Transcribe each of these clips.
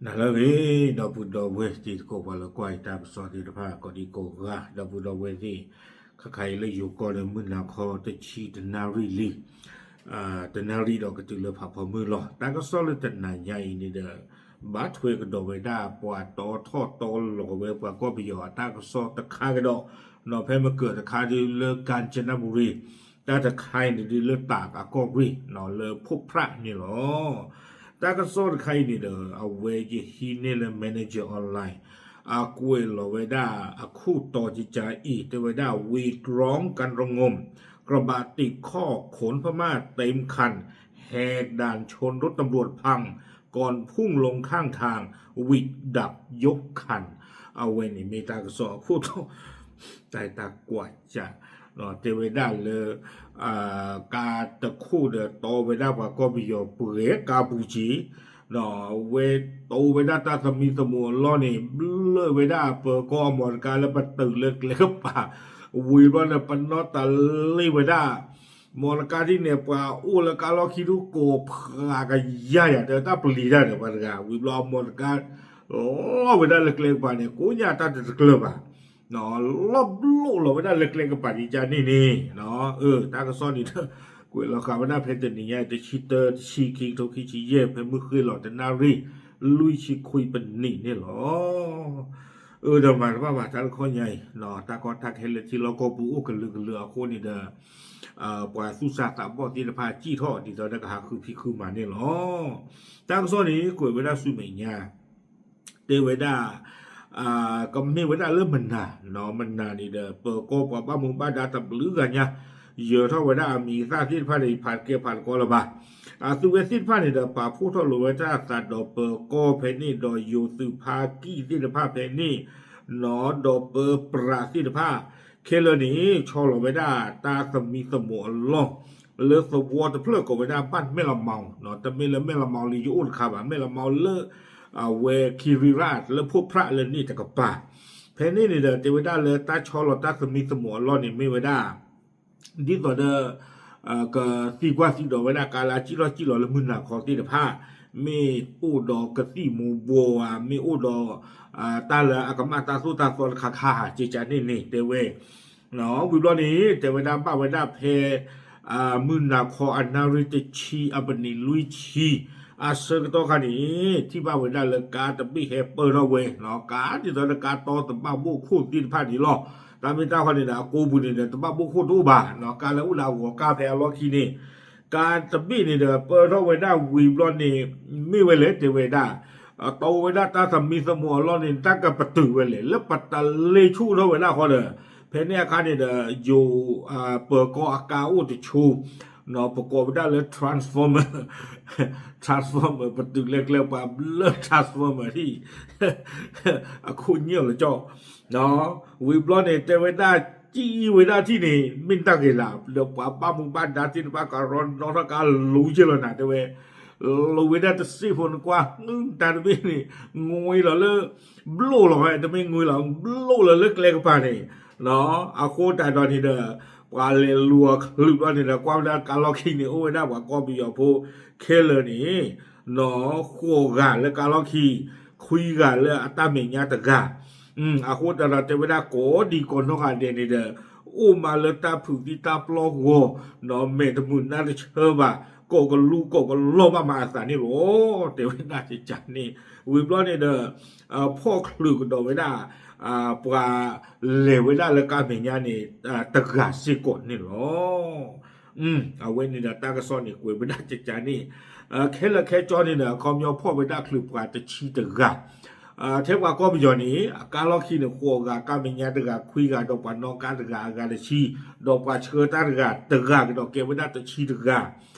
ဟါလၢအဂ့ၤ ဒီပုၢ်ဒီဝဲၢ်တံၤသကိး ပှၤလၢကွၢ်ယတၢ်ကစီၣ်သ့ၣ်တဖၣ် ကိးဒံကိးဂၤ ဒီပုၢ်ဒီဝဲၢ်သ့ၣ် ခါခါအံၤလၢယိၤကီၢ်ဒီး မုၢ်နၤခီတဆံတနၣ်ရံၣ်လံ တနၣ်ရံၣ်ဒီးကတုၤလၢဖးဖီမုၢ်လီၤ. တၢ်ကစီၣ်လၢတနၤညါအံၤန့ၣ်ဒီး ဘၣ်ထွဲကဒီးဝဲဒၣ်ပှၤတီထီၣ်တီလီၤဝဲပှၤကီၢ်ပယီၤအတၢ်ကစီၣ်တခါကဒီး နီၤ ဖဲမ့ၢ်ကၢၣ်တခါဒ်လၢ ကၣ်စနဘူရံၤ တၢ်တခါအံၤန့ၣ်ဒ်လၢတၢးအကီၢ်ရ့ၣ် လၢဖိၣ်ဖြၣ်န့ၣ်လီၤ. တၢ်ကစီၣ်တခါအံၤန့ၣ်ဒီး အဝဲယဟံးန့ၢ်လၢ Manager Online အကွဲးလီၤဝဲဒၣ်အခိၣ်တီကကါအံၤ တဲဝဲဒၣ် ဝံတြီကၣ်တရငိၣ် กระบะติดคอกขนพม่าเต็มคัน แหกด่านชนรถตำรวจพัง ก่อนพุ่งลงข้างทาง หวิดดับยกคัน အဝဲန့ၣ်မ့ၢ်တၢ်ကစီၣ်အခိၣ်တီ တၢ်တၢ်ကွၢ်စး တဲဝဲဒၣ်လၢ ကါတခိၣ်ဒီးတီဝဲဒၣ်ပှၤကီၢ်ပယီၤပှဲၤကါပူၤက့ၤ ဒီးအဝဲတီဝဲဒၣ်တၢ်သမံသမိးအလီၢ်န့ၣ် ဘျၢၣ်ဝဲဒၣ်ပၢၤကီၢ်အမီၢ်တကါလၢပတုာ်လၢကျဲကပၤ ဝံၤဘျီန့ၣ် ပနီၣ်တလ့ၣ်ဝဲဒၣ် မီၢ်တကါထံၣ်န့ၣ် ပှၤအိၣ်လၢကါလီၢ်ခံဒူၣ်ကိးဖးကယၤယၤ တဲတၢ်ပျံၤတၢ်ဒီးပှၤတဂၤ ဝံၤဘျီအမီၢ်တကါ လီၤဝဲဒၣ်လၢကျဲကပၤန့ၣ် ကိးညါတၢ်တတကျၢၤဘၣ် လီၤဘျိၣ်လီၤဝဲဒၣ်လၢကျဲကပၤဒ်ကါန့ၣ်န့ၣ် တၢ်ကစီၣ်န့ၣ်ဒီး ကွဲးလီၤဃာ်ဝဲဒၣ်ဖဲတနံၤညါ တဆံတၢ တဆံခံ ကထိခံဆံယဲၢ် ဖဲမုၢ်ဃ့လီၤတနၣ်ရံၣ် လွံၢ်ဆံခွံပနံးန့ၣ်လီၤ. အၢ ဒီးမၤတဘၣ်ဘၣ်တၢ်တခီညါအံၤ တၢ်ကီတၢ်ခဲလၢထံလီၢ်ကီၢ်ပူၤအိၣ်ကလုာ်ကလုာ်အဃိန့ၣ်ဒီး ပှၤသူၣ်စၢ်သးဘီၣ်သ့ၣ်တဖၣ်စံၣ်ထီၣ်ဒ်သိးဒီးကဟးဃုဖံးဃုမၤန့ၣ်လီၤ. တၢ်ကစီၣ်န့ၣ် ကွဲးဝဲဒၣ်ဆူမဲာ်ညါ တဲဝဲဒၣ် ကမ့ၢ်ဝဲဒၣ်လၢမနၤ မနၤန့ၣ်ဒီး ပၢၤကီၢ်ပှၤဘၣ်မူဘၣ်ဒါတဘျုးဂၤညါ ယၢၤထီၣ်ဝဲဒၣ်အမံၤအသၣ်သ့ၣ်တဖၣ်န့ၣ် ဖးတကဲဖးတကီလၢၤဘၣ်. အသုဝဲသ့ၣ်တဖၣ်န့ၣ်ဒီး ပာ်ဖှိၣ်ထီၣ်လိာ်ဝဲတၢ်သးဒီးပၢၤကီၢ်ဖဲန့ၣ် ဒီးယိၤသုးဖါကံၢ်သ့ၣ်တဖၣ်ဖဲန့ၣ် နီၢ်ဒီးပၢပြးသ့ၣ်တဖၣ် ခဲလၢာ်န့ၣ် ဆီလီၤဝဲဒၣ်တၢ်သမံသမိးအလီၢ် လၢသဝီတဖျၢၣ်ကိးဝဲဒၣ်ဘၣ်မဲၢ်လမီၤ တမ့ၢ်လၢမဲၢ်လမီၤလၢယအိၣ်တခါဘၣ် မဲၢ်လမီၤလၢ အဝဲခံရံရၣ်လၢဖိၣ်ဖြၣ်လၢန့ၣ်တကပၤ ဖဲန့ၣ်န့ၣ်ဒီး တဲဝဲဒၣ်လၢတၢ်ဆီလီၤတၢ်သမံသမိးအလီၢ်န့ၣ် မ့ၢ်ဝဲဒၣ် ဒ်သိးဒီး ကသံကွၢ်သံဒိးဝဲဒၣ်ကါလၢအစံၣ်လီၢ်စံၣ်လီၤလၢမုၢ်နၤခီသ့ၣ်တဖၣ် မ့ၢ်အိၣ်ဒီးကသံၣ်မူၤဘှီးဧါ မ့ၢ်အိၣ်ဒီး တၢ်လၢအကမၣ်တၢ်သိၣ်တၢ်သီတခါခါဧါ ကကါန့ၣ်န့ၣ် တဲဝဲ ဝံၤဘျီန့ၣ် တဲဝဲဒၣ်ဘၣ်ဝဲဒၣ်ဖဲ မုၢ်နၤခီအနၣ်ရံၣ်တဆံအပနံးလွံၢ်ဆံ အဆၢကတီၢ်ခါန့ၣ် ထံၣ်ဘၣ်ဝဲဒၣ်လၢကါတဘ့ၣ်ဟဲပၢၢ်ထီၣ်ဝဲ ကါဒ်သိးဒီးကါတီတဘၣ်ဘိၣ်ခိၣ်သ့ၣ်တဖၣ်န့ၣ်လီၤ. တၢ်မ့ၢ်တၢ်ဃီန့ၣ်ဒီး အကိပူၤန့ၣ်ဒီး တဘၣ်ဘိၣ်ခိၣ်တအိၣ်ဘၣ် ကါလၢအိၣ်လၢအဂီၤကါဖဲအလီၢ်ခံန့ၣ် ကါတဘ့ၣ်န့ၣ်ဒီး ပၢၢ်ထီၣ်ဝဲဒၣ်ဝံၤဘျီန့ၣ် မ့ၢ်ဝဲလဲၣ်တဲဝဲဒၣ် တီဝဲဒၣ်တၢ်သမံသမိးအလီၢ်န့ၣ် တၢ်ကပတုာ်ဝဲလဲၣ် လၢပတလ့ဆူၣ်ထီၣ်ဝဲဒၣ်ဃီဒီး ဖဲန့ၣ်အခါန့ၣ်ဒီး ယိၤ ပၢၤကီၢ်အကါအိၣ်တဆိ ပကိးဝဲဒၣ်လၢ transformer transformer ပတုာ်လၢကျဲပှၤဘျၢ transformer ထံၣ် အခိၣ်ညၢၢ်လီၤကၠီ ဝံၤဘျီန့ၣ် တဲဝဲဒၣ် စံၣ်ဝဲဒၣ်ထံၣ်န့ၣ် မ့ၢ်တၢ်ဂ့ၤလၢ ဒီးပှၤဘၣ်မူဘၣ်ဒါသ့ၣ်တဖၣ်ကရီနီထီၣ်ကါလူၤက့ၤလီၤနၤ တဲဝဲ လူၤဝဲဒၣ်တစ့ၢ်ဖိနကွၢ် တၢ်တဘ့ၣ်န့ၣ် ငွ့လီၤလၢ ဘျိၣ်လီၤဝဲ တမ့ၢ်ငွ့လီၤ ဘျိၣ်လီၤလၢကျဲကပၤန့ၣ် အဃိသတးဒီးန့ၣ်ဒီး ပှၤလဲၤလူၤအီၤချုးဘျီန့ၣ်ဒီး ကွၢ်ဝဲဒၣ်ကါလီၢ်ခံန့ၣ် အိၣ်ဝဲဒၣ်ပှၤကီၢ်ပယီၤဖိခဲလၢာ်န့ၣ် နီၢ် ဃိးဂၤလၢကါလီၢ်ခံ ခွံဂၤလၢအတၢ်မဲာ်ညါတဂၤ အဃိသတးဒီးတဲဝဲဒၣ်ကိးဒံးကိးနီၢ်ဂၤဒဲးန့ၣ်ဒီး အိၣ်မးလၢတၢ်ဖုးသံတၢ်ပျီၢ်ဂီၤ နီၢ် မဲာ်တမုာ်နါတဆၢဘၣ် ကိးကလူကိးကလီၢ်ဘၣ်မးအသးန့ၣ်လီၤ တဲဝဲဒၣ်ကကါန့ၣ် ဝံၤဘျီန့ၣ်ဒီး ဖီၣ်ချုးကဒီးဝဲဒၣ် ပှၤလဲၤဝဲဒၣ်လၢကါမဲာ်ညါန့ၣ် တဂၤစ့ၢ်ကီးန့ၣ်လီၤ. အဝဲန့ၣ်ဒီးတၢ်ကစီၣ်န့ၣ် ကွဲးဝဲဒၣ်ကကါန့ၣ် ခဲလၢာ်ခဲဆ့န့ၣ်ဒီး အခီပညီဖီၣ်ဝဲဒၣ်ချုးပှၤတဆံတဂၤ ထဲပှၤကီၢ်ပယီၤန့ၣ် အကါလီၢ်ခံန့ၣ် ဃိးဂၤ ကါမဲာ်ညါတဂၤ ခွံဂၤ ဒီးပှၤနီၣ်ကါတဂၤ အဂၤတဆံ ဒီးပှၤဆှၢတၢ်တဂၤ တဂၤကဒီးကဲဝဲဒၣ်တဆံတဂၤ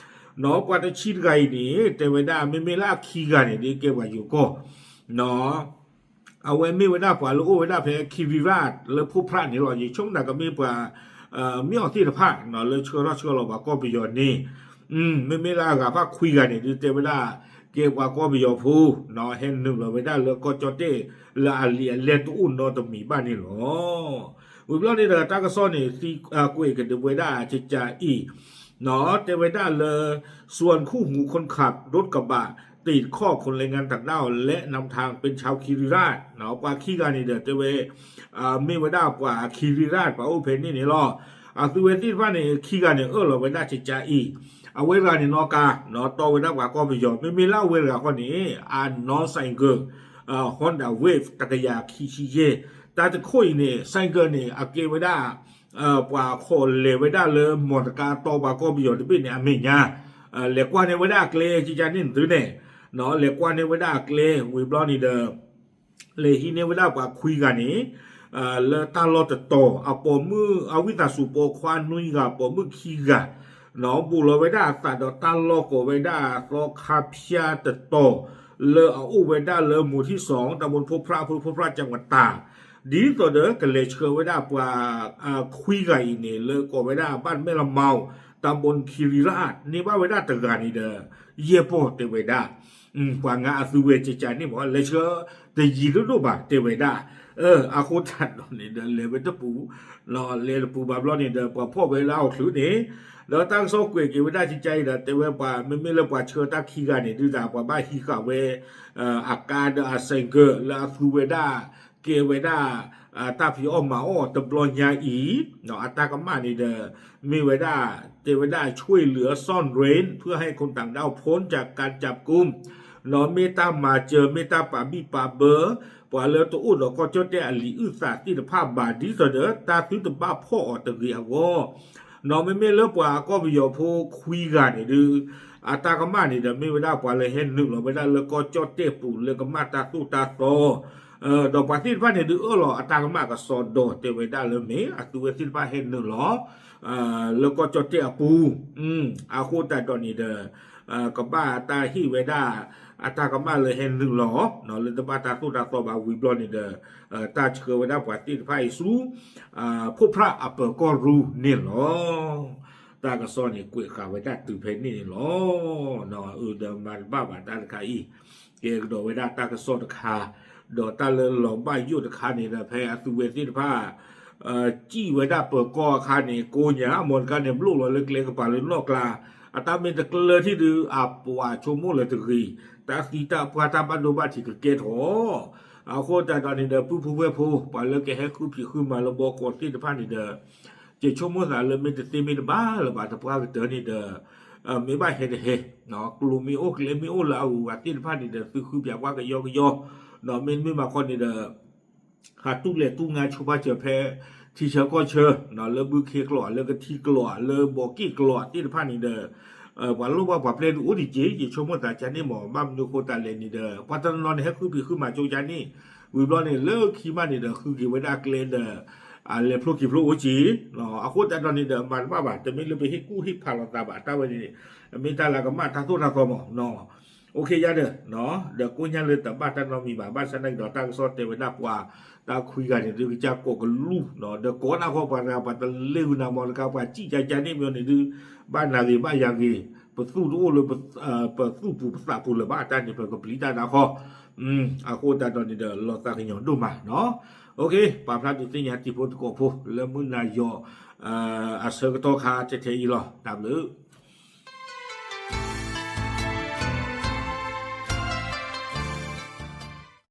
နီၢ် ပှၤတဆံတဂၤအံၤန့ၣ် တဲဝဲဒၣ် မ့မ့ၢ်လၢအခံဂၤန့ၣ် ဒ်ကဲပှၤယိၤကီၢ် နီၢ် အဝဲမ့ၢ်ဝဲဒၣ်ပှၤလၢအိၣ်ဝဲဒၣ်ဖဲခံရံရၣ်လၢဖိၣ်ဖြၣ်န့ၣ်လီၤ. ယဆိကမိၣ်ကမ့ၢ်ပှၤ မ့ၢ်အီၤသ့ၣ်တဖၣ် လၢဆှၢထီၣ်ဆှၢလီၤပှၤကီၢ်ပယီၤန့ၣ် မ့မ့ၢ်လၢအဂၤဖၣ်ခွံဂၤန့ၣ် ဒ်တဲဝဲဒၣ် ကဲပှၤကီၢ်ပယီၤဖိ ဟဲနုာ်လီၤဝဲဒၣ်လၢကီၢ်ကၠီၣ်တဲၣ် လၢအလံာ်အလဲၢ်တအိၣ်နီတမံၤဘၣ်န့ၣ်လီၤ. ဝံၤဘျီန့ၣ်ဒီး တၢ်ကစီၣ်န့ၣ် သံကွဲးကဒီးဝဲဒၣ်ကကါအံၤ တဲဝဲဒၣ်လၢ ส่วนคู่หูคนขับรถกระบะ ติดข้อคนแรงงานต่างด้าวและนำทางเป็นชาวคีรีราษฎร์ ပှၤခံဂၤန့ၣ်ဒီးတဲဝဲ မ့ၢ်ဝဲဒၣ်ပှၤခံဂၤ ပှၤအိၣ်ဖဲန့ၣ်န့ၣ်လီၤ. အသုဝဲသ့ၣ်တဖၣ်န့ၣ် ခံဂၤန့ၣ် အၢၣ်လီၤဝဲဒၣ်ကကအံၤ, အဝဲတဂၤန့ၣ်နီၣ်ကါ တီဝဲဒၣ်ပှၤကီၢ်ပယီၤ, မ့မ့ၢ်လၢအဝဲတဂၤဃီန့ၣ် အနီၣ် ဆိုင်ကယ် Honda Wave တကယၤခံဆံယဲၢ်, တၢ်တခိၣ်အံၤန့ၣ် ဆိုင်ကယ် န့ၣ် အကဲဝဲဒၣ် ပှၤခိးလဲၤဝဲဒၣ်လၢ မော်တော်ကား တီပှၤကီၢ်ပယီၤတဘ့ၣ်န့ၣ် အမဲာ်ညါ လဲၤကွၢ်န့ၢ်ဝဲဒၣ်အကျဲ ကကန့ၣ်သုန့ၣ်, လဲၤကွၢ်န့ၢ်ဝဲဒၣ်အကျဲ ဝံၤဘျီန့ၣ်ဒီး လဲၤဟံးန့ၢ်ဝဲဒၣ်ပှၤခွံဂၤန့ၣ် လၢတၢ်လီၢ်တတီၤ အပိာ်မုၣ် အဝံသးစူၤ ပိာ်ခွါနွံဂၤ ပိာ်မုၣ်ခံဂၤ ဘူးလီၤဝဲဒၣ်အသးဒီးတၢ်လီၢ်ကိးဝဲဒၣ်သီခါဖၠါတတီၤ လၢအအိၣ်ဝဲဒၣ်လၢ မူၤထံစီၣ် တၢ်ဘိဖိဖြၣ်အဖၢ ဖိဖြၣ်ကၠၣ်ဝတၢ် ဒ်သိးဒီးကလဲၤဆှၢဝဲဒၣ်ပှၤ ခွံဂၤအံၤန့ၣ် လၢကိးဝဲဒၣ် บ้านแม่ละเมา ตำบลคีรีราษฎร์ န့ၢ်ဘၣ်ဝဲဒၣ်တဂၤန့ၣ်ဒီး ယဲၢ်ပီၢ်တဲဝဲဒၣ် ပှၤငါအသုဝဲကကန့ၣ်မ့ၢ် လဲၤဆှၢတယံၤဒိၣ်ဒိၣ်ဘၣ်တဲဝဲဒၣ်, အဃိသတးဒီးန့ၣ်ဒီး လဲၤဝဲတပူၤ လဲၤတပူၤဘၣ်ဘျီန့ၣ်ဒီး ပှၤဖီၣ်ဝဲလၢအအိၣ်ချုးန့ၣ်, ဒီးတၢ်ကစီၣ်ကွဲးက့ၤဝဲဒၣ်ကကအံၤဒီး တဲဝဲပှၤ မ့မ့ၢ်လၢပှၤဆှၢတၢ်ခံဂၤန့ၣ် ဒုးဒၣ်ပှၤဘၣ်ဟံးဃာ်ဝဲ အကါဒီးအဆိုင်ကယ် လၢအသူဝဲဒၣ် ကဲဝဲဒၣ် တၢ်ဖံးအီၣ်မၤအီၣ်တဘျီညါအံၤ အတၢ်ကမၣ်န့ၣ်ဒီး မ့ၢ်ဝဲဒၣ် တဲဝဲဒၣ် ช่วยเหลือซ่อนเร้น เพื่อให้คนต่างด้าวพ้นจากการจับกุม ဒီးမ့ၢ်တၢ်မၤစၢၤ မ့ၢ်တၢ်ပာ်ဘံၣ်ပာ်ဘၢ ပှၤလၢတအိၣ်ဒီးကီၢ်ကၠီၣ်တဲၣ်အလံာ်အုၣ်သးသ့ၣ်တဖၣ်ဘၣ် ဒ်သိးဒီး တၢ်သုတဘၣ်ဖီၣ်အီၤတဂ့ၤအဂီၢ် ဒီးမ့မ့ၢ်လၢပှၤကီၢ်ပယီၤဖိခွံဂၤန့ၣ်ဒုး အတၢ်ကမၣ်န့ၣ်ဒီး မ့ၢ်ဝဲဒၣ်ပှၤလၢဟဲနုာ်လီၤဝဲဒၣ်လၢကီၢ်ကၠီၣ်တဲၣ်ပူၤလၢကမၣ်တၢ်သိၣ်တၢ်သီ ဒီးပှၤသ့ၣ်တဖၣ်န့ၣ်ဒုးအၢၣ်လီၤအတၢ်ကမၣ်ကစီဒီးတဲဝဲဒၣ်လၢမ့ၢ်အသုဝဲသ့ၣ်တဖၣ်ဟဲနုာ်လီၤ လၢကီၢ်ကၠီၣ်တဲၣ်အပူၤ အဃိသတးဒီးန့ၣ်ဒီး ကဘၣ်တၢ်ဟ့ၣ်ဝဲဒၣ် အတၢ်ကမၣ်လၢဟဲနုာ်လီၤ လၢတဘၣ်တၢ်သိၣ်တၢ်သီဘၣ်ဝံၤဘျီန့ၣ်ဒီး တၢ်ဆှၢဝဲဒၣ်ပှၤသ့ၣ်တဖၣ်အံၤဆူ ဖိဖြၣ်အပၢၤကီၢ်ရူၢ်န့ၣ်လီၤ. တၢ်ကစီၣ်န့ၣ်ကွဲးဃာ်ဝဲဒၣ်တုၤဖဲန့ၣ်န့ၣ်လီၤ. အဒီးမၤတဘၣ်ဘၣ်တၢ်တခါအံၤ ကဲကဒီးဝဲဒၣ်တၢ်ကစီၣ်တခါ ဒီးတၢ်လၢလီၤဘၣ်ယိၣ်တခါန့ၣ်ဒီး ဖဲအသုဝဲသ့ၣ်တဖၣ် စံၣ်ဝဲဒၣ်ပၢၤကီၢ်အခါန့ၣ် ကိးညါ အမီတကါန့ၣ် ဘျိၣ်လီၤလၢကျဲကပၤလၢနီၣ်ကျါ အတၢ်မ့ၢ်တကျၢၤထံၣ်ဒုး အပှၤဆိကမိၣ်လၢတဂ့ၤ တၢ်သံတၢ်ပှၢ်တၢ်ဘၣ်ဒိဘၣ်ထံးကကဲထီၣ် အဃိသတးဒီးန့ၣ်ဒီး ပုၢ်ဖိဝဲၢ်ဖိ ပှၤလၢကဟဲဃုဖံးဃုမၤလၢဘီကီးသ့ၣ်တဖၣ်န့ၣ်ဒီး ယဆိကမိၣ်သးလၢမ့ၢ်တသ့မ့ၢ်တဘၣ်လၢၤဘၣ်တပှၢ်ကတၢၢ်န့ၣ်ဒီး မ့ၢ်ဘၣ်ဟဲတဟဲ ကျိမ့ၢ်အိၣ်ကျဲမ့ၢ်အိၣ်လၢအဂုၤအဂၤသ့ၣ်တဖၣ်န့ၣ်ဒီး သုဃုပၠးကွၢ်ကယီကယီ ဒီးမ့တမ့ၢ်ဘၣ်ခီန့ၣ်ဒီး ဟးတူၢ်လဲၤတူၢ်ငါဆိပာ်စၢၤဖဲ ထံဆၢကီၢ်ဆၢ လၢဘုခ့ကျိာ် လၢကထံကျိာ် လၢဘီးက့ၣ်ကျိာ်သ့ၣ်တဖၣ်န့ၣ်ဒီး ပှၤလိၣ်ဘၣ်ပှၤပျဲၢ်ဒုးအိၣ်ဒံးက့ၤ ယဆိကမိၣ်သးကန့ၣ်မ့ၢ် ဘၣ်မနုၤဃိသတးလဲၣ်န့ၣ်ဒီး ပှၤတနီၤနီၤန့ၣ် ဟဲဃုဖံးဃုမၤကၠိကန့ၣ် ဝံၤဘျီန့ၣ် လၢခံမးန့ၣ်ဒီး ဃုက့ၤဝဲဒၣ်ကျဲဒီး လဲၤဖျိက့ၤဖျိအိၣ်က့ၤ အဃိသတးဒီးန့ၣ်ဒီး မၤတဘၣ်ဘၣ် တမ့ၢ်လၢပဟ့ၣ်ကူၣ်ဟ့ၣ်ဖးလိာ်သးဘၣ် တၢ်ဝဲန့ၣ် မ့ၢ်တၢ်လၢကမၣ်တၢ်သိၣ်တၢ်သီမး အိၣ်ခ့ယါဒီး ဒီးကိးညါလၢတဘၣ်တၢ်နီတမံၤဘၣ် ဘၣ်ဆၣ်သနာ်က့ဒီး တၢ်ကစီၣ်တဲဝဲဒၣ်ပှၤ တၢ်ခွံဂၤန့ၣ်ဒုး ကစၢ်ကိးကလူၢ် ဒီးကိးနၢ်ဃီပှၤတဂၤ ပှၤတလ့ၤဂုာ်နၤမီၢ်တကါ ပှၤစံၣ်ကကန့ၣ်မ့ၢ်န့ၣ်ဒုး ဘၣ်နၤဂ့ၤဘၣ်ယၤဂ့ၤ ပသူၣ်တအိၣ်လၢ ပသူၣ်ပူၤပသးပူၤလၢၤဘၣ် တၢ်န့ၣ် ပကပျံၤတၢ်နၤဃီ အဃိသတးဒီးန့ၣ်ဒီး လီၤသးကညီၤဒိၣ်မးနီၤ ပာ်ဖျါဒုးသ့ၣ်ညါတံၤဖိသကိးဖိ လၢမုၢ်နၤယီၤ အဆၢကတီၢ်ခါထဲထဲအံၤလီၤ တၢ်ဘျုး